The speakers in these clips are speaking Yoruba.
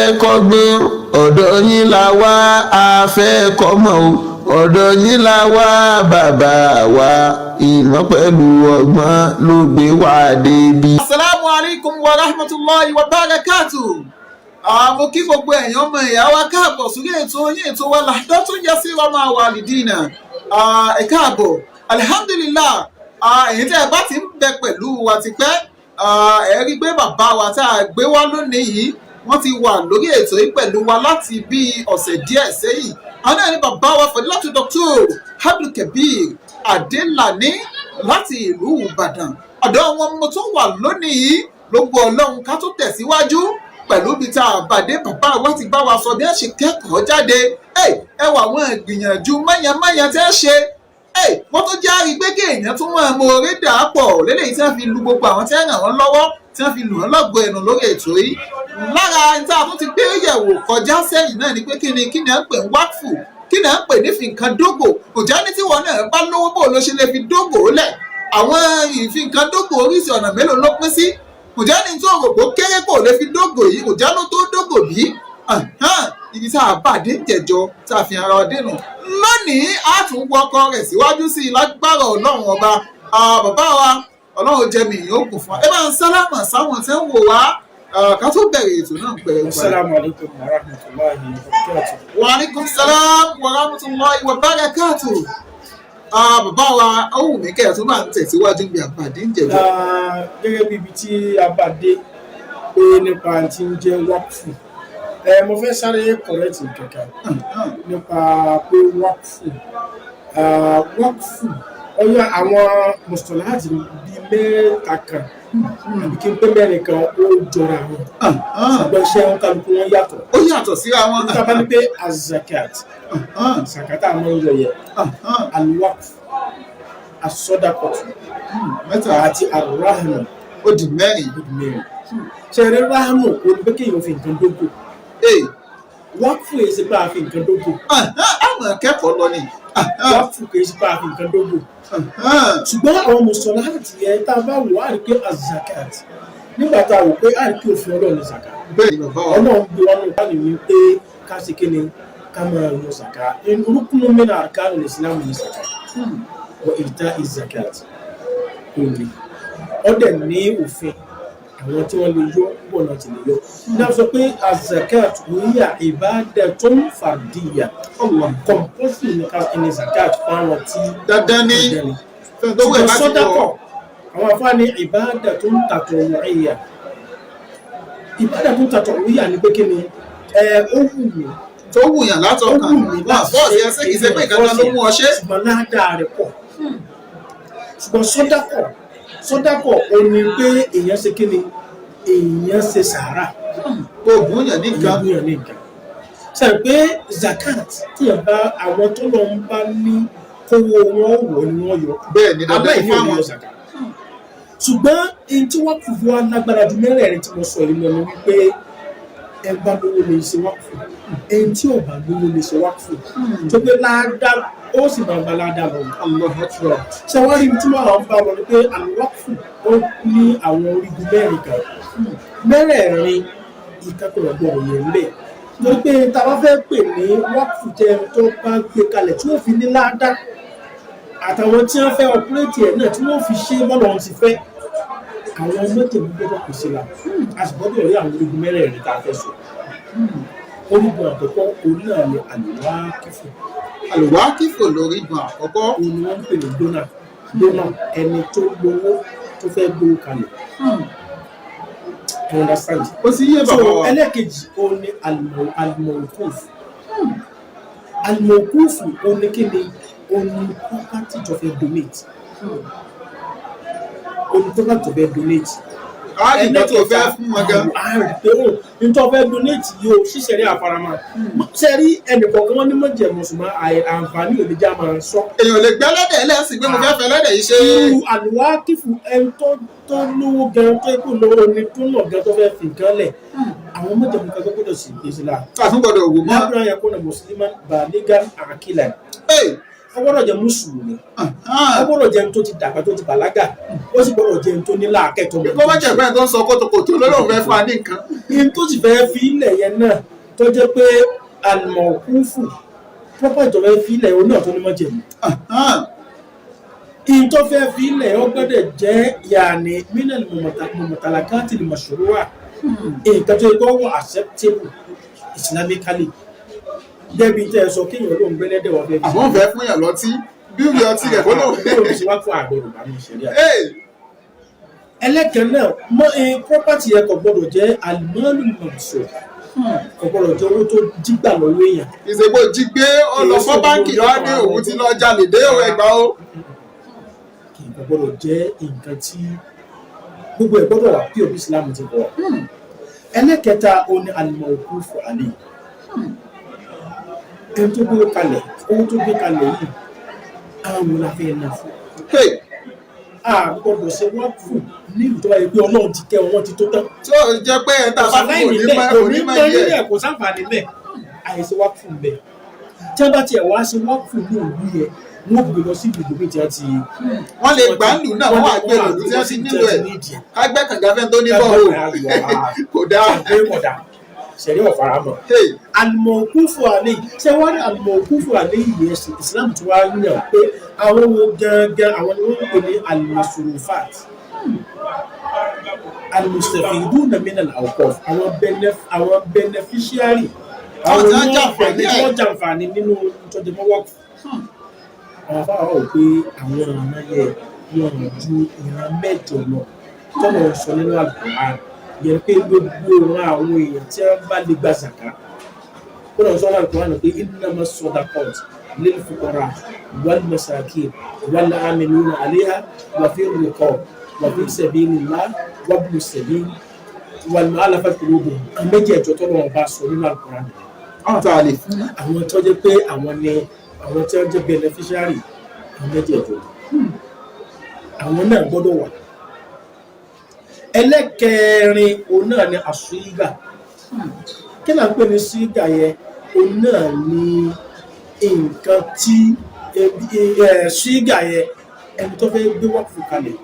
Kọ́gbọ́n ọ̀dọ̀ yín la wá, a fẹ́ kọ́mọ o. Ọ̀dọ̀ yín la wá, bàbá wa. Ìmọ̀ pẹ̀lú ọgbọ́n ló gbé wá débi. Asalaamu alaykum wa rahmatulahi wa barakatu. Mo kí gbogbo ẹ̀yàn ọmọ ìyá wa káàbọ̀ sórí ètò yín, ètò wa Lahdatun Yasira ma Walidina. Ẹ káàbọ̀, alihamdulilah. Ẹ̀yin tẹ́ ẹ bá ti ń bẹ pẹ̀lú wa tipẹ́, ẹ rí i pé bàbá wa tá a gbé wá lónìí yìí, wọ́n ti wà lórí ètò yìí pẹ̀lú wa láti bí ọ̀sẹ̀ díẹ̀ sẹ́yìn. Àwọn náà ni bàbá wa Fadilatu Dr. Abdulkabir Adelani láti ìlú Ìbàdàn. Ọ̀dọ̀ wọn mo tún wà lónìí lógo Ọlọ́run. Ká tó tẹ̀síwájú pẹ̀lú ibi tá a bàdé, bàbá wa ti bá wa sọ bí wọ́n ṣe kẹ́kọ̀ọ́ jáde. Ẹ wà àwọn ìgbìyànjú mọ́yánmọ́yán tẹ́ ṣe. Wọ́n tún já rí pé kí èèyàn tún máa mọ orí dà á pọ̀ lélẹ́yìí tí wọ́n fi lu gbogbo àwọn tí wọ́n ràn wọ́n lọ́wọ́, tí wọ́n fi lù wọ́n lọ́gọ ẹnu lórí ètò yìí. Lára tá a tún ti gbé yẹ̀wò kọjá sẹ́yìn náà ni pé kí ni à ń pè ń wákfù, kí ni à ń pè ní fi nǹkan dógò. Kò já ní tí wọn náà bá lówó, bò ló ṣe lè fi dógò lẹ̀? Àwọn ìfi nǹkan dógò, oríṣi ọ̀nà mélòó ló pín sí? Kò já ní tó rò pé kéré kò lè fi dógò yìí, kò já ló tó dógò bí? Ibi tá a bá dé jẹjọ tá a fi ara wa dénú lónìí, a tún wọkọ rẹ̀ síwájú sí i lágbára Ọlọ́run Ọba. Bàbá wa, Ọlọ́run jẹ́ mi yóò kún fún wa. Ẹ bá ń sálámà sáwọn tí ń wò wá ká tó bẹ̀rẹ̀ ètò náà pẹ̀lú. Asalaamu alaykum wa rahmatulahi wa barakatuh. Wa alaikum salam wa rahmatulahi wa barakatuh. Bàbá wa, ó wù mí kẹ́ ẹ̀ tó bá ń tẹ̀síwájú bí àpàdé ń jẹ̀jọ́. Gẹ́gẹ́ bí ibi tí a bá dé pé nípa tí ń jẹ́ wákfù, mo fẹ́ sáré correct kankan nípa pé wákfù ọyọ àwọn mùsùlùmí bíi mẹ́ta kan àbí kí n pé mẹ́rin kan, ó jọra wọn, ṣùgbọ́n iṣẹ́ wọn kálukú wọn yàtọ̀. Ó yàtọ̀ síra wọn. Níta bá ní pé azakat, zakata àmọ́ ń yọ yẹ, alwaqf, asọdakọtù, mẹ́ta, àti arahanu, ó di mẹ́rin. Ó di mẹ́rin. Ṣẹ̀rẹ̀ rahanu ó ní pé kéèyàn fi nǹkan dógò. Waqfu yìí ṣe pé a fi nǹkan dógò. Àwọn akẹ́kọ̀ọ́ lọ ni. Waqfu kì í ṣe pé a fi nǹkan dógò, ṣùgbọ́n àwọn mùsùlùmí yẹn, tá a bá wò á rí pé azakat, nígbà tá a wò pé a rí pé òfin Ọlọ́run ní zakat. Bẹ́ẹ̀ ni, bàbá wa. Ọlọ́run gbé wọn ní ìbáni wí pé ká ṣe kí ni, ká máa yọ zaka. Rukunu min arkanil Islam ní zaka wa ìta zakat òní ọdẹ ní òfin àwọn tí wọ́n lè yọ bọ̀ náà ti lè yọ. Náà sọ pé azakat hiya ibadatun fardiyya, compulsory ní ká ní zakat fún àwọn tí Dandan ni. Dandan ni. Fẹ́ tó wẹ̀ ṣùgbọ́n láti sọ́dákọ̀, wọ̀. Àwọn afáàní ibadatun tatawwu'iyya. Ibadatun tatawwu'iyya ni pé kí ni ẹ ó wù mí, tó wù yàn ó látọkàn wù mí wọn force ẹ ṣé, kìí ṣe pé nǹkan kan ló mú ọ ṣe. Ṣùgbọ́n ládàá rẹ̀ pọ̀. Ṣùgbọ́n sọ́dákọ̀ ó ní pé èèyàn ṣe kí ni, èèyàn ṣe sàárà. Kó bùn yàn ní èèyàn nǹkan. búyàn ní nǹkan sẹ́yìn pé zakat tí yẹn bá àwọn tó lọ ń bá ní kówó wọn wọ̀ ni wọ́n yọ. Bẹ́ẹ̀ ni, dandan aláìní ò ní fáwọn. Yọ zakat. Ṣùgbọ́n èyí tí wọ́n kù fún wa lágbára ju mẹ́rẹ̀ẹ̀rin tí mo sọ yìí lọ ni wípé ẹ bá lówó lè ṣe wákùfù, ẹni tí ò bá lówó lè ṣe wákùfù, tó pé láàdá ó sì máa gba láàdá lọ. Allahu Akbar. Ṣé wọ́n rí ibi tí wọ́n àwọn bá lọ ni pé àlùwákùfù ó ní àwọn orígun mẹ́rin kan, mẹ́rẹ̀ẹ̀rin ìkẹ́kọ̀ọ́ gbọ́dọ̀ yẹn ń bẹ̀, torí pé tá a bá fẹ́ pè ní wákùfù jẹ́ ẹni tó bá gbé kalẹ̀ tí wọ́n fi ní láàdá, àtàwọn tí wọ́n fẹ́ operate ẹ̀ náà tí wọ́n fi ṣe bọ́lọ̀ ọ̀hún ti fẹ́, àwọn mọ́tò gbọ́dọ̀ kò sí la, a sì gbọ́dọ̀ rí àwọn orígun mẹ́rẹ̀ẹ̀rin tá a fẹ́ sọ. Orígun àkọ́kọ́ òun náà ni àlùwákífù. Àlùwákìfò lórígun àkọ́kọ́. Òun ni wọ́n ń pè ní donor. Donor, ẹni tó lówó tó fẹ́ gbówó kalẹ̀. You understand? Ó sì yé So bàbá wa. ẹlẹ́ẹ̀kejì òun ni alimọ̀kúfù. Alimọ̀kúfù òun ni kí ni? Òun ni property tó fẹ́ donate. Òun ni property tó fẹ́ donate. Á rí nǹkan tó fẹ́ fún wọn gan. A rí pé ó ní tó fẹ́ donate yìí o ṣíṣẹ̀rí àfaramọ́ sẹ́rí ẹnìkọ̀ọ̀kan wọn ní mọ̀jẹ̀mọ̀, ṣùgbọ́n àǹfààní ò lè já máa sọ. Èèyàn lè gbẹ́ lẹ́dẹ̀ lẹ́sìn pé mo fẹ́ fẹ́ lẹ́dẹ̀ yìí ṣe. Irú àlùwákìfù, ẹni tó lówó gan, tó kó lówó ni tó nà gan, tó fẹ́ fi nǹkan lẹ̀, àwọn mọ̀jẹ̀mọ̀ kan tó gbọ́dọ̀ sì gbé sí la. Tàtún gbọ́dọ̀ wò mọ́. Lábúrò yẹn kó na mùsùlùmí baligan àkìlẹ̀, ó gbọ́dọ̀ jẹ́ mùsùlùmí, ó gbọ́dọ̀ jẹ́ ẹni tó ti dàgbà, tó ti bàlágà, ó sì gbọ́dọ̀ jẹ́ ẹni tó ní làákẹ́ tó mọ̀. Kó má jẹ́ pé ẹni tó ń sọ kótókòtó lọ́lọ́run fẹ́ fún wa ní nǹkan. In tó sì fẹ́ fi ilẹ̀ yẹn náà tó jẹ́ pé àlùmọ̀kúfù property tó fẹ́ fi ilẹ̀ òun náà tó ní májẹ̀mú. In tó fẹ́ fi ilẹ̀, ó gbọ́dọ̀ jẹ́ yàní minal mumtalakati al-mashru'a, nǹkan tó yẹ kó wà acceptable islamically, gẹ́bí tẹ́ ẹ sọ, kéèyàn ló ń gbẹ́lẹ́dẹ̀ wọ́n fẹ́ fi Àwọn fẹ́ fún yàn lọ́tí, bíbí ọtí rẹ̀ kó lóun. Kó ṣe wá fún àgbọ̀dọ̀ bá mi ṣẹlẹ̀. Ẹlẹ́kẹ̀ẹ́ náà mọ property yẹn kò gbọ́dọ̀ jẹ́ al-malul maghsub, kò gbọ́dọ̀ jẹ́ owó tó jígbà lọ́wọ́ èèyàn. Ìṣègbè jí gbé, ó lọ fọ́ báńkì, lọ́wọ́ dé, òun ti lọ jalè dé òun ẹgbàá o. Kì í gbọ́dọ̀ jẹ́ nǹkan tí gbogbo ẹ̀ gbọ́dọ̀ wà pí òbí Islam ti bọ̀. Ẹlẹ́kẹta, ó ní al-mawqufu alayhi. Ẹni tó gbé kalẹ̀, owó tó gbé kalẹ̀ yìí, àwọn wo la fẹ́ ná fún? A gbọ́dọ̀ ṣe wákùú nílùú tó bá yẹ pé Ọlọ́run ti kẹ́ wọn ti tó tán. Tí ó jẹ́ pé ẹ̀ tá a bá fún Kò òní ní mọ́ kò òní ní mọ́ mọ yẹ. rírì ẹ̀, kò sáǹfààní bẹ́ẹ̀ àìsí wákùú bẹ́ẹ̀. Tí wọ́n bá tiẹ̀ wá ṣe wákùú ní òwú yẹn, wọ́n gbé lọ sí ìlú míì tí wọ́n ti Wọ́n lè gbà ń lù náà, wọ́n wà gbé lòlù tí wọ́n ti nílò ẹ̀. Kágbẹ́ kànga fẹ́ tó ní bọ́ọ̀ kò dáa. Sẹ̀rí ọ̀faramọ̀. Al-mawqufu alayhi, ṣé wọ́n ní al-mawqufu alayhi yẹn ṣe Islam tí wàá yàn pé àwọn wo gangan, àwọn ni wọ́n ń pè ní al-masrufat al-mustafiduna min al-awqaf, àwọn beneficiary, àwọn tí wọ́n ni jàǹfààní tí ẹ̀. Wọ́n jàǹfààní nínú ìtọ́jú waqf. Àwọn afáwọn wò pé àwọn ìran yẹ wọn ò ju ìran mẹ́jọ lọ tọ́lọ̀ sọ nínú Al-Qur'an yẹn, pé gbogbo ìran àwọn èèyàn tí wọ́n bá lè gba zaka kó lọ sọ nínú Al-Qur'an pé innama sadaqat lil fuqara wal masakin wal amiluna alayha wa fi riqab wa fi sabilillah wabnu sabil wal mu'allafati qulubuhum. Àwọn méjèèjọ tọ́lọ̀ wọn bá sọ nínú Al-Qur'an nìyẹn. Àwọn tá a lè fún. Àwọn tó jẹ́ pé àwọn ni àwọn tí wọ́n jẹ́ beneficiary, àwọn mẹ́jẹ̀ẹ̀jọ, àwọn náà gbọ́dọ̀ wà. Ẹlẹ́kẹrin, òun náà ni àṣígà. Kí là ń pè ní sígà yẹn? Òun náà ni nǹkan tí sígà yẹn, ẹni tó fẹ́ gbé wákùú kalẹ̀,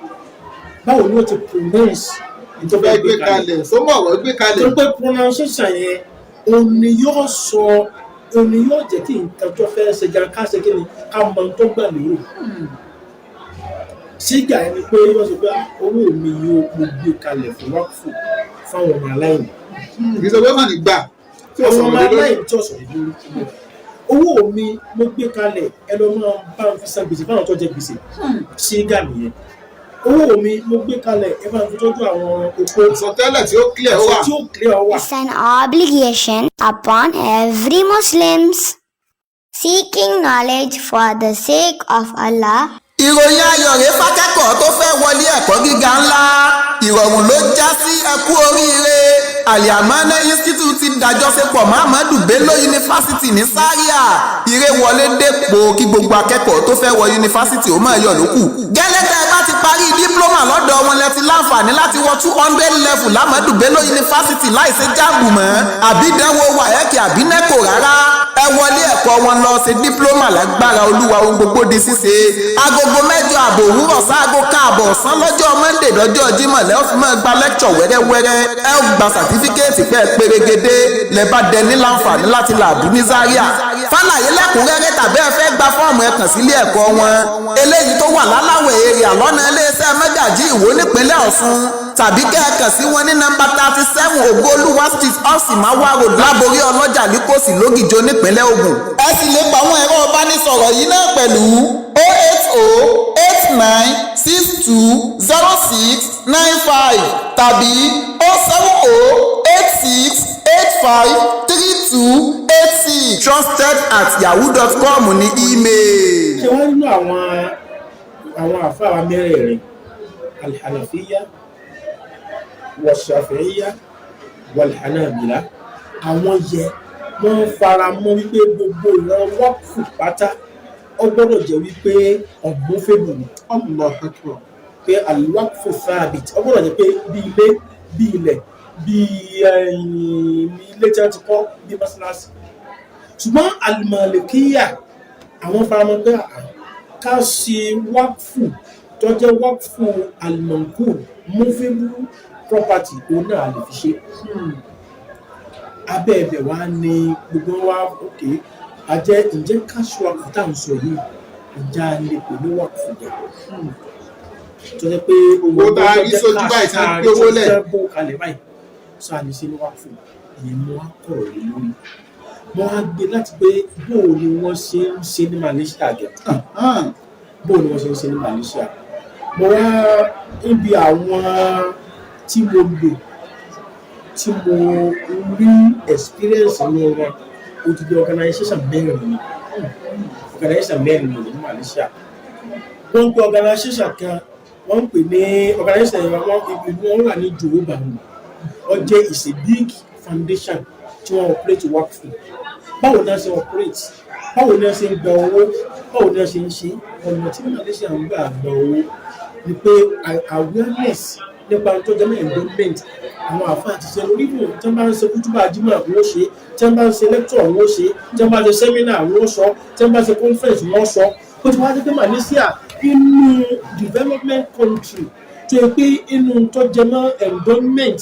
báwo ni ó ti pronounce ní tó fẹ́ gbé kalẹ̀, sómọ̀ ọ̀rọ̀ gbé kalẹ̀. Tó pé pronunciation yẹn, òun ni yóò sọ, òun ni yóò jẹ́ kí nǹkan tó fẹ́ ṣe gan ká ṣe kí ni, ká mọ ohun tó gbà lérò. Sígà yẹn ni pé wọ́n sọ pé, "Ah, owó mi yóò mo gbé kalẹ̀ fún wákùú fáwọn ọmọ aláìní." Kì í ṣe pé kàn ní gbà tí ó àwọn sọ̀rọ̀ ọmọ lé lórí. Aláìní tí ó sọ̀rọ̀ lórí. Owó mi mo gbé kalẹ̀, ẹ lọ máa bá ń fi san gbèsè fáwọn tó jẹ gbèsè. Sígà nìyẹn. Owó mi mo gbé kalẹ̀, ẹ bá ń fi tọ́jú àwọn opó. Àsọtẹ́lẹ̀ tí ó clear ó wà. Tí ó clear wà. It's an obligation upon every Muslims seeking knowledge for the sake of Allah. Ìròyìn ayọ̀ rèé fákẹ́kọ̀ọ́ tó fẹ́ wọlé ẹ̀kọ́ gíga ńlá. Ìrọ̀rùn ló já sí. Ẹkú oríire. Aliamana Institute ti dàjọṣepọ̀ mọ́ Ahmadu Bello University ní Zaria. Ire wọlé dépò kí gbogbo akẹ́kọ̀ọ́ tó fẹ́ wọ yunifásitì ó máa yọ̀ lókù. Gẹ́lẹ́ tẹ́ ẹ bá ti parí diploma lọ́dọ̀ wọn, lẹ ti láǹfààní láti wọ 200 level l'Ahmadu Bello University láìsí JAMB mọ́, àbí ìdánwò WAEC àbí NECO rárá. Ẹ wọlé ẹ̀kọ́ wọn lọ ṣe diploma. Lágbára Olúwa, ohun gbogbo di ṣíṣe. Agogo 8:30 òwúrọ̀ sáago káàbọ̀ ọ̀sán lọ́jọ́ Monday lọ́jọ́ Jímọ̀ lẹ́ ó fi máa gba lecture wẹ́rẹ́wẹ́rẹ́. Ẹ ó gba certificate pẹ́ pérégedé, lẹ́ bá dẹ ní láǹfààní láti làbú ní Zaria. Fàlàyé lẹ́kùnrẹ́rẹ́ tàbí ẹ fẹ́ gba fọ́ọ̀mù, ẹ kàn sílé ẹ̀kọ́ wọn eléyìí tó wà láláwẹ̀ èrè àlọ́nà iléeṣẹ́ Mẹ́gàjí Ìwó nípínlẹ̀ Ọ̀ṣun, tàbí kẹ́ ẹ kàn sí wọn ní nọ́mbà 37 Ògoolúwa Street, Ọ̀sìnmáwá Road, Láborí Ọlọ́jà, Líkòsì, Lógìjó, nípínlẹ̀ Ògùn. Ẹ sì lè pa àwọn ẹ̀rọ ìbánisọ̀rọ̀ yìí náà pẹ̀lú 08089620695 tàbí 07086853286. trusted@yahoo.com ní email. Ṣé wọ́n nínú àwọn àfáà mẹ́rẹ̀ẹ̀rin, alhànàfíyà wàṣàfíyà wàlhànàbìlà, àwọn yẹ wọ́n fara mọ́ wípé gbogbo ìran wákùú pátá, ó gbọ́dọ̀ jẹ́ wípé unmovable ni. Allah akbar. Pé alwaqfu thabit, ó gbọ́dọ̀ jẹ́ pé bí ilé, bí ilẹ̀, bí ilé tí wọ́n ti kọ́, bí mọ́sálásí. Ṣùgbọ́n alimalikiya, àwọn faramọ́ pé ká ṣe wákfù tó jẹ́ wákfù almankul, movable property, òun náà lè fi ṣe. Abẹ́ ẹbẹ̀ wá ní gbogbo wa. Òkè àjẹ́, ǹjẹ́ cash waqf tá à ń sọ yìí, ǹjẹ́ a lè pè ní waqf gan tó jẹ́ pé Owó tá a rí sójú báyìí tí wọ́n gbé owó lẹ̀. Tí wọ́n bó kalẹ̀ báyìí sọ àlè ṣe ní waqf. Ìyẹn mo wá kọ̀rọ̀ lé lórí, mo wá gbé láti pé bó o ni wọ́n ṣe ń ṣe ní Malaysia gẹ̀, bó o ni wọ́n ṣe ń ṣe ní Malaysia. Mo wá níbi àwọn tí mo lò, tí mo rí experience nínú wọn, odidi organization mẹ́rin ni, organization mẹ́rin ni ní Malaysia. Wọ́n ń pe organization kan, wọ́n ń pè ní organization yẹn, wọ́n ìlú wọn wà ní Johor Bahru. Wọ́n jẹ́ is a big foundation tí wọ́n operate waqf. Báwo ni wọ́n ṣe operate? Báwo ni wọ́n ṣe ń gba owó? Báwo ni wọ́n ṣe ń ṣe? Ọ̀nà tí Malaysia ń gbà gba owó ni pé awareness nípa tó jẹ́ mọ́ endowment. Àwọn àfáà ti ṣe lórí ìbò tí wọ́n bá ń ṣe kútúbà jímọ̀, wọ́n ṣe, tí wọ́n bá ń ṣe lecture, wọ́n ṣe, tí wọ́n bá ń ṣe seminar, wọ́n sọ, tí wọ́n bá ń ṣe conference, wọ́n sọ. Ó ti wá dé pé Malaysia inú development country tó yẹ pé inú tó jẹ mọ́ endowment,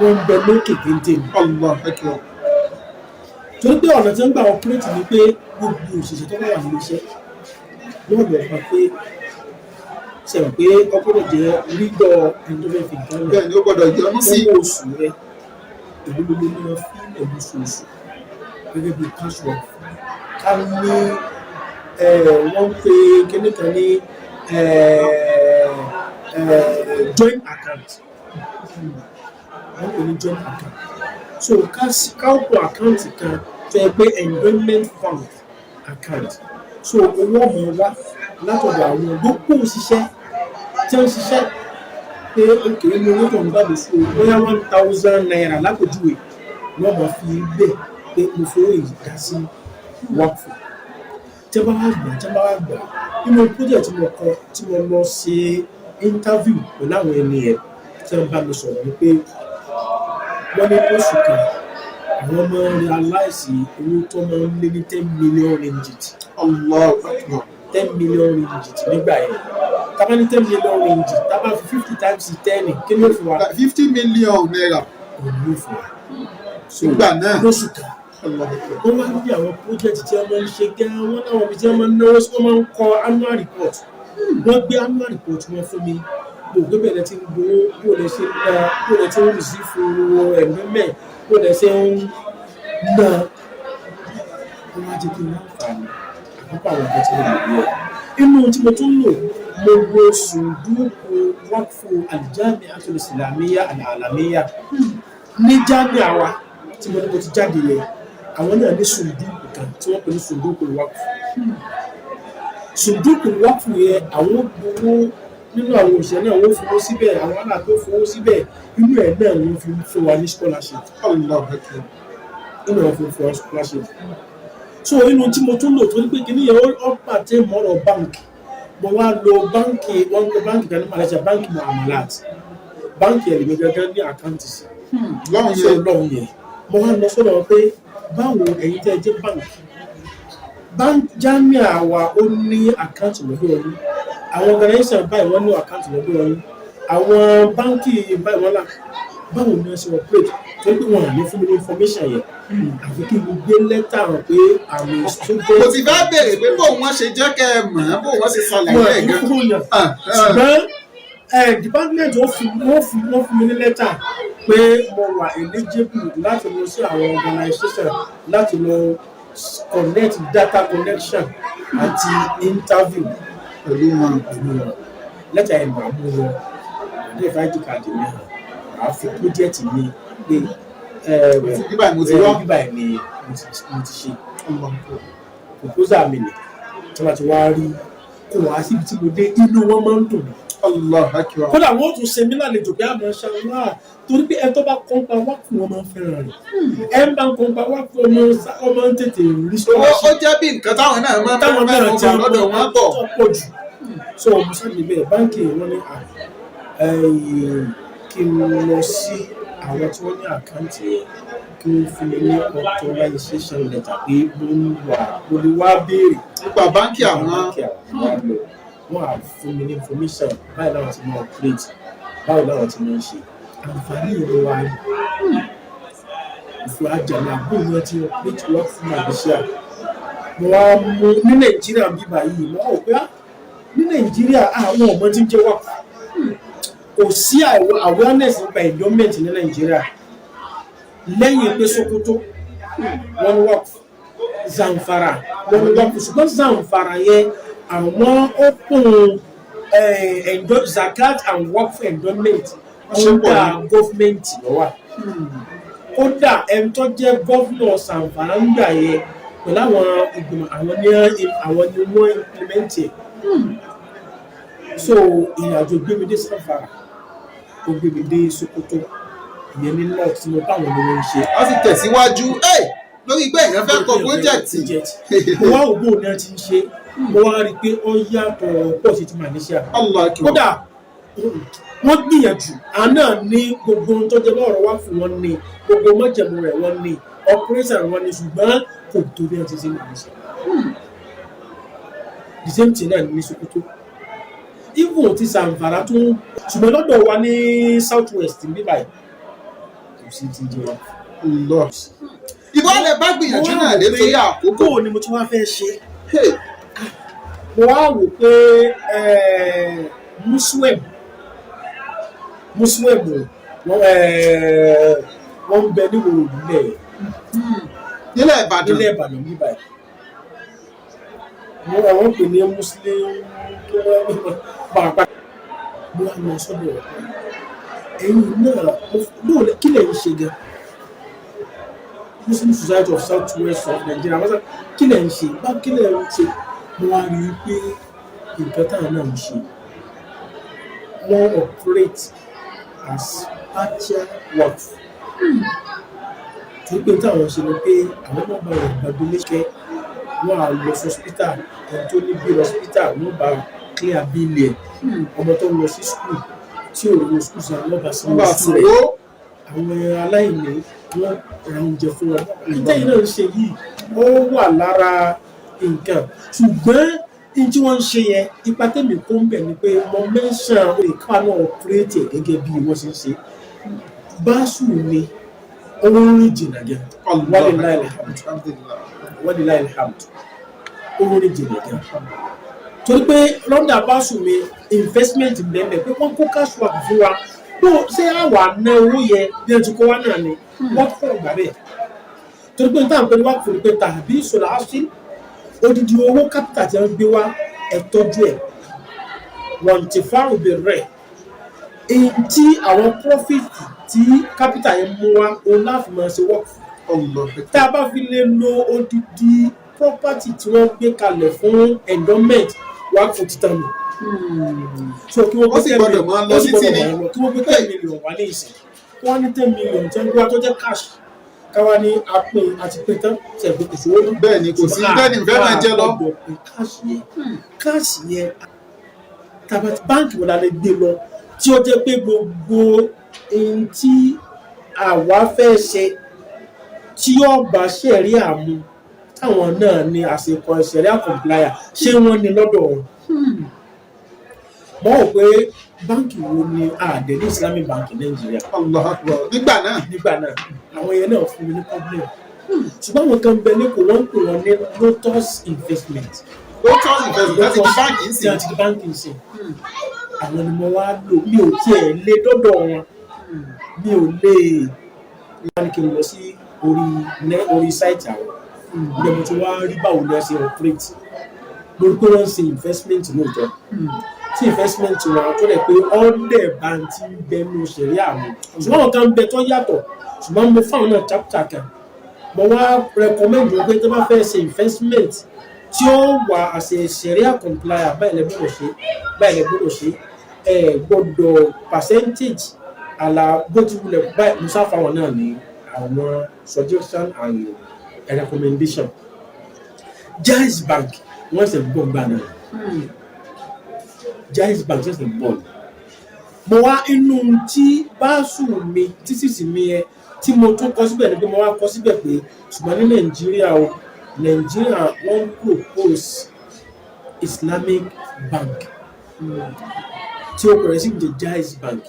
wọ́n ń bẹ lókè téńté ni. Allah akbar. Torí pé ọ̀nà tí wọ́n gbà operate ni pé gbogbo òṣìṣẹ́ tó bá wà nílé iṣẹ́, wọ́n lọ bá pé sẹ̀wọ̀n pé ọgbọ́dọ̀ jẹ́ rídọ̀ ẹni tó fẹ́ fi nǹkan lẹ̀. Bẹ́ẹ̀ ni, ó gbọ́dọ̀ yọnu sí. Owó oṣù rẹ, èló ló ló máa fílẹ̀ lóṣooṣù gẹ́gẹ́ bí cash waqf? Ká ní wọ́n ń pe kíní kan ní joint account, wọ́n pè ní joint account. So ká open account kan tó yẹ pé endowment fund account. So owó ọmọ wa látọ̀dọ̀ àwọn gbogbo òṣìṣẹ́ tí wọ́n ń ṣiṣẹ́ pé òkè ní owó tó ń gbà lóṣù o, bóyá ₦1,000 lápèjúwe, wọ́n máa fi gbé pé mo fowó yìí dá sí waqf. Tí wọ́n bá wá gbà, tí wọ́n bá wá gbà nínú project tí mo kọ, tí mo lọ ṣe interview pẹ̀lú àwọn ẹni ẹ̀ tí wọ́n bá mi sọ̀rọ̀, ni pé wọ́n ní oṣù kan àwọn máa ń realize owó tó máa ń lé ní 10 million ringgit. Allahu akbar. 10 million ringgit nígbà yẹn. Tá bá ní 10 million ringgit, tá bá fi 50 times 10, kí ló fún wa? ₦50 million. Òun ló fún wa. So Nígbà náà. lóṣù kan. Allahu akbar. Wọ́n wá ní àwọn project tí wọ́n máa ń ṣe gan-an, wọ́n láwọn ibi tí wọ́n máa ń náwó sí, wọ́n máa ń kọ annual report. Wọ́n gbé annual report wọn fún mi, bò gbé bẹ̀rẹ̀ tí ń gbowó, bó lẹ ṣe ń ná, bó lẹ ti ń receive owó endowment, bó lẹ ṣe ń ná. Wọ́n wá jẹ́ kí n láǹfààní àkókò àwọn nǹkan tí mo lè rí ẹ̀ inú tí mo tún lò. Mo lo sùndúkù waqfu Al-Jami'atul Islamiyya Al-Alamiya ní jamia wa tí mo ní mo ti jáde yẹn. Àwọn náà ní sùndúkù kan tí wọ́n pè ní sùndúkù waqfu. Sùndúkù waqfu yẹn, àwọn gbowó nínú àwọn òṣìṣẹ́ náà, wọ́n fowó síbẹ̀, àwọn aláàtó fowó síbẹ̀. Inú ẹ̀ náà wọ́n fi ń fún wa ní scholarship. Allahu akbar. Inú ẹ̀ fi ń fún wa ní scholarship. So inú tí mo tún lò tó ní pé kíní yẹn, ó pàtẹ mọ́rọ̀ báǹkì. Mo wá lo báǹkì, wọ́n ń pe báǹkì kan ní Malaysia, báǹkì Muamalat. Báǹkì ẹ̀lẹ́mí gángan ní account sí Lọ́hùn so yẹn. Lọ́hùn yẹn, mo wá lọ sọ́dọ̀ wọn pé báwo ẹ̀yin tẹ́ ẹ jẹ́ báǹkì, báǹkì jamia wa, ó ní account lọ́dọ̀ yín, àwọn organisation báyìí wọ́n ní account lọ́dọ̀ yín, àwọn báǹkì báyìí wọ́n là, báwo ni wọ́n ṣe operate? Torí pé wọn à ní fún mi ní information yẹn, àfi kí n gbé lẹ́tà hàn pé àmì student. Mo ti fẹ́ béèrè pé bóun wọ́n ṣe jẹ́ kẹ́ ẹ mọ̀ ọ́n, bóun wọ́n ṣe ṣàlàyé Wọn ẹ̀ ní gan. fún yàn, ṣùgbọ́n department ó fi wọ́n fún mi ní lẹ́tà pé mo wà eligible láti lọ sí àwọn organisation láti lọ connect data connection àti interview Pẹ̀lú wọn. Pẹ̀lú wọn. Lẹ́tà ẹ̀ máa mú wọn ní ẹ̀fà ID card mi hàn, màá fi project mi pé Bíbá mo ti wá. Bíbá ẹ̀ ni mo ti ṣe proposal mi nì. Tí wọ́n ti wá rí kò wá síbi tí mo dé, inú wọn máa ń dùn mí. Allah akbar. Kódà wọn ò tún ṣe mí lálejò pé àmọ́ ṣáwá, torí pé ẹ tó bá kọ́ńpa wá fún wọn máa ń fẹ́ràn rẹ̀. Ẹ ń bá ń kọ́ńpa wá fún ọmọ ń tètè rí Ó scholarship. Ó jẹ́ bí nǹkan táwọn náà máa ń Táwọn náà mẹ́nu ti bà lọ́dọ̀ wọn pọ̀. tó pọ̀ jù. So mo sábà bẹ́ẹ̀, báńkì wọn ní kí n lọ sí àwọn tí wọ́n ní account yẹn, kí wọ́n fún mi ní authorization letter pé mo ń wà, mo lè wá béèrè nípa báńkì àwọn. Báńkì àwọn wá lọ, wọ́n á fún mi ní information báyìí láwọn ti máa operate, báwo láwọn ti máa ń ṣe. Àǹfààní ìlú wa rí. Ìfọ̀ àjàlá bóun ni wọ́n ti operate work fún Malaysia. Mo wá mú ní Nàìjíríà bíbá yìí, mo wá wò pé, ah, ní Nàìjíríà àwọn ọmọ tí ń jẹ́ waqf, kò sí awareness nípa endowment ní Nàìjíríà. Lẹ́yìn pé Sokoto wọ́n ní waqf, Zamfara wọ́n ní waqf, ṣùgbọ́n Zamfara yẹn, àwọn open zakat and waqf endowment under government ló wà. Kódà ẹni tó jẹ́ governor Zamfara ń gbà yẹn pẹ̀lú àwọn ìgbìmọ̀, àwọn ni wọ́n implement ẹ̀. So ìrìn àjò gbé mi dé Zamfara, ó gbé mi dé Sokoto, ìyẹn ní north, tí mo bá àwọn ni wọ́n ń ṣe. A sì tẹ̀síwájú lórí pé èèyàn fẹ́ kọ project. Mo wá ògbó náà ti ń ṣe, mo wá rí i pé ó yàtọ̀ pọ̀ sí ti Malaysia. Allah akbar. Kódà wọ́n gbìyànjú àná ní gbogbo ohun tó jẹ́ bá ọ̀rọ̀ wá fún wọn ní gbogbo májẹ̀mú rẹ̀, wọ́n ní operation wọn ní, ṣùgbọ́n kò tó bí wọ́n ti ṣe Malaysia. The same thing náà ní Sokoto, even ti Zamfara tún, ṣùgbọ́n lọ́dọ̀ wa ní South West ní báyìí, kò sí ti jẹ́ wa. Allah. Ìbọn lẹ bá gbìyànjú náà dé torí àkókò. Bó ni mo tún wá fẹ́ ṣe? Mo wá wò pé Muslim wọ́n ń bẹ níwò nílẹ̀ Nílẹ̀ Ìbàdàn. Nílẹ̀ Ìbàdàn ní báyìí, wọ́n àwọn pè ní Muslim pàápàá. Mo wá lọ sọ́dọ̀ ẹ̀, ẹ̀yin náà bóò kí lẹ̀ ń ṣe gan, Muslim Society of South West of Nigeria? Wọ́n sọ, kí lẹ̀ ń ṣe bá, kí lẹ̀ ń ṣe? Mo wá rí i pé nǹkan táwọn náà ń ṣe, wọ́n operate as partial waqf, torí pé táwọn ṣe ni pé àwọn náà bá wọn gba donation, wọ́n á lọ sí hospital, ẹni tó ní bill hospital, wọ́n bá clear bill ẹ̀, ọmọ tó ń lọ sí school tí ò rówó school san, wọ́n bá Wọ́n sanwó bá school rẹ̀, sanwó. Àwọn aláìní, wọ́n ra oúnjẹ fún wọn. Ìtẹ́yìn náà ń ṣe yìí, ó wà lára nǹkan, ṣùgbọ́n ní tí wọ́n ń ṣe yẹn, ipa tẹ̀mí kó ń bẹ̀ ni pé mo mention ìka náà operate ẹ̀ gẹ́gẹ́ bí wọ́n ṣe ń ṣe. Báṣù ni ó ń rìn jìnnà gan. Walillahi alhamd. Alhamdulillah. Walillahi alhamd, ó ń rìn jìnnà gan, torí pé lọ́dà báṣù mi, investment bẹ́ẹ̀ pé wọ́n kó cash work fún wa bó ṣé àwa ná owó yẹn bí wọ́n ti kó wá náà ni wọ́n fọ̀ gbà bẹ́ẹ̀, torí pé táwọn pẹ̀lú wà fún mi pé tàbí ìṣòro àṣì odidi owó capital tí wọ́n gbé wá, ẹ̀ tọ́jú ẹ̀, wọ́n ti fáwọn bẹ̀rẹ̀ èyí tí àwọn profit tí capital yẹn mú wá, òun láàfin máa ṣe work. Allah. Tá a bá fi lè lo odidi property tí wọ́n gbé kalẹ̀ fún endowment, wà fún títàn nù. So kí wọ́n Ó sì gbé 10 gbọ́dọ̀ million máa lọ ó sì títí gbọ́dọ̀ ni. máa lọ. Kí wọ́n gbé 10 million wá ní ìsìn, wọ́n ní 10 million tí wọ́n gbé wá tó jẹ́ cash, káwá ní apín àti pín tán, tẹ̀ pé kò sówó náà. Bẹ́ẹ̀ ni, kò sí, bẹ́ẹ̀ ni ìfẹ́ máa jẹ lọ. Gbọ́dọ̀ pín cash yẹn, cash yẹn tàbí báńkì wọn la lè gbé lọ tí ó jẹ́ pé gbogbo ohun tí àwa fẹ́ ṣe tí yóò bá ṣẹ̀rí àmú táwọn náà ní àsìkò ṣẹ̀rí compliance, ṣé wọ́n ní lọ́dọ̀ wọn. Mo rò pé báńkì wo ni àdé ní Islamic Bank Nàìjíríà. Allah akbar. Nígbà náà. Nígbà náà, àwọn yẹn náà fún mi ní problem, ṣùgbọ́n àwọn kan bẹ lẹ́kọ̀ọ́, wọ́n ń pè wọ́n ní Lotus Investment. Lotus Investment láti di báńkì ń tí sìn. a ti di báńkì ń sìn. Àwọn ni mo wá lò. Mi ò tiẹ̀ lé dọ́dọ̀ wọn, mi ò lè wọ́n ní kí n lọ sí orí site àwọn ìgbẹ́. Mo ti wá rí báwo ni a ṣe operate lórí pé wọ́n ń ṣe investment lóòótọ́, tí investment wọn tó dẹ̀ pé ọ̀dẹ̀ bá ń ti ń bẹnu ṣẹ̀rí àwọn, ṣùgbọ́n àwọn kan ń bẹ tó yàtọ̀. Ṣùgbọ́n mo fáwọn náà chapter kan, mo wá recommend wọn pé tó bá fẹ́ ṣe investment tí ó wà as a sharia compliant, báyìí lẹ gbọ́dọ̀ ṣe, báyìí lẹ gbọ́dọ̀ ṣe, ẹ gbọ́dọ̀ percentage àlà bó ti wulẹ̀ báyìí. Musa fáwọn náà ní àwọn suggestion and recommendation. Jaiz Bank, wọ́n ṣe ń bọ̀ gbà náà. Jaiz Bank ṣẹ̀ṣẹ̀ ń bọ̀ ni. Mo wá inú tí báṣù mi títí mi yẹn tí mo tún kọ síbẹ̀ ni pé mo wá kọ síbẹ̀ pé ṣùgbọ́n ní Nàìjíríà o, Nàìjíríà, wọ́n propose Islamic Bank tí ó bẹ̀rẹ̀ sí jẹ́ Jaiz Bank.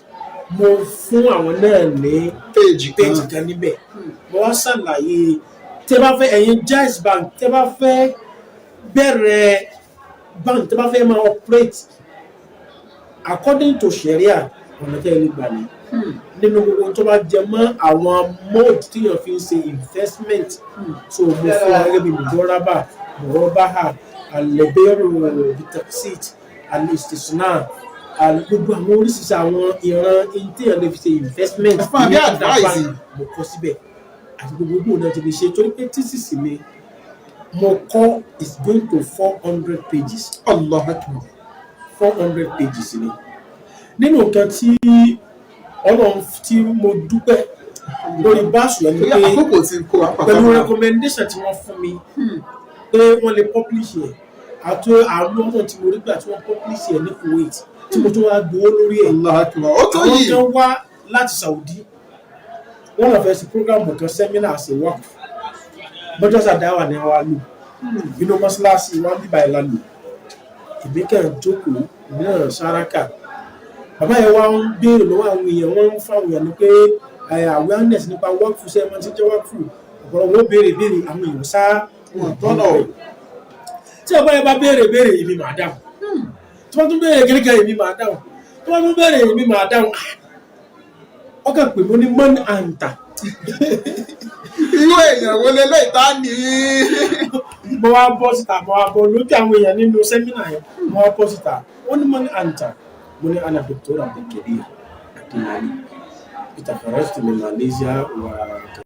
Mo fún àwọn náà ní Péèjì kan. Péjì kan níbẹ̀. Mo wá ṣàlàyé, tẹ́ bá fẹ́, ẹ̀yin Jaiz Bank, tẹ́ bá fẹ́ bẹ̀rẹ̀ bank, tẹ́ bá fẹ́ máa operate according to Sharia, ọ̀nà tẹ́ ẹ lè gbà ní nínú gbogbo tó bá jẹ mọ́ àwọn mode tíyàn fi ń ṣe investment. So mo fún wa gẹ́gẹ́ bí mudaraba, murabaha, alẹ́bẹ̀rù bitaqsit, alistisna, gbogbo àwọn oríṣiríṣi àwọn ìran tíyàn lè fi ṣe investment Ẹ fún wa bí ní other advice. bank, mo kọ síbẹ̀ àti gbogbo bó náà ti lè ṣe, torí pé thesis mi mo kọ is going to 400 pages. Allah akbar. 400 pages ni. Nínú nǹkan tí Ọlọ́run tí mo dúpẹ́ lórí báṣù ẹni Torí pé àkókò tí ń kó wa pàpà. Pẹ̀lú recommendation tí wọ́n fún mi pé wọ́n lè publish ẹ̀, àti àwọn ọmọ tí mo rí gbà tí wọ́n publish ẹ̀ ní Kuwait, tí mo tún wá gbowó lórí ẹ̀. Allah akbar, ó tó Àwọn yìí. kan wá láti Saudi, wọ́n lọ fẹ́ sí program kan, seminar ṣe work mọ́jọ́sà dáwà ní àwa lò inú mọ́ṣáláṣí wa bíbá ẹ̀ la lò. Èmi kàn jókòó, èmi náà sáraka. Bàbá yẹn wá ń béèrè lọ́wọ́ àwọn èèyàn, wọ́n ń fáwọn èèyàn ní pé awareness nípa wákùú, sẹ́ẹ̀ máa ti jẹ́ wákùú. Ọ̀pọ̀lọpọ̀ wọ́n béèrè béèrè, àwọn èèyàn sá. Wọn tọ́nà o. Tí bàbá yẹn bá béèrè béèrè, èmi máa dáhùn. Tí wọ́n tún béèrè kékeré, èmi máa dáhùn. Tí wọ́n tún béèrè, èmi máa dáhùn. Ọkàn pè mí ní man anta. Irú èèyàn wo leléyìí tá ní? Mo wá bọ́ síta, mo wá bọ́ lójú àwọn èèyàn nínú seminar yẹn, mo wá bọ́ síta, ó ní man anta. Mo ní ana Dr. Abdulkadir Adeyemi, itafarajtu min Malaysia wa.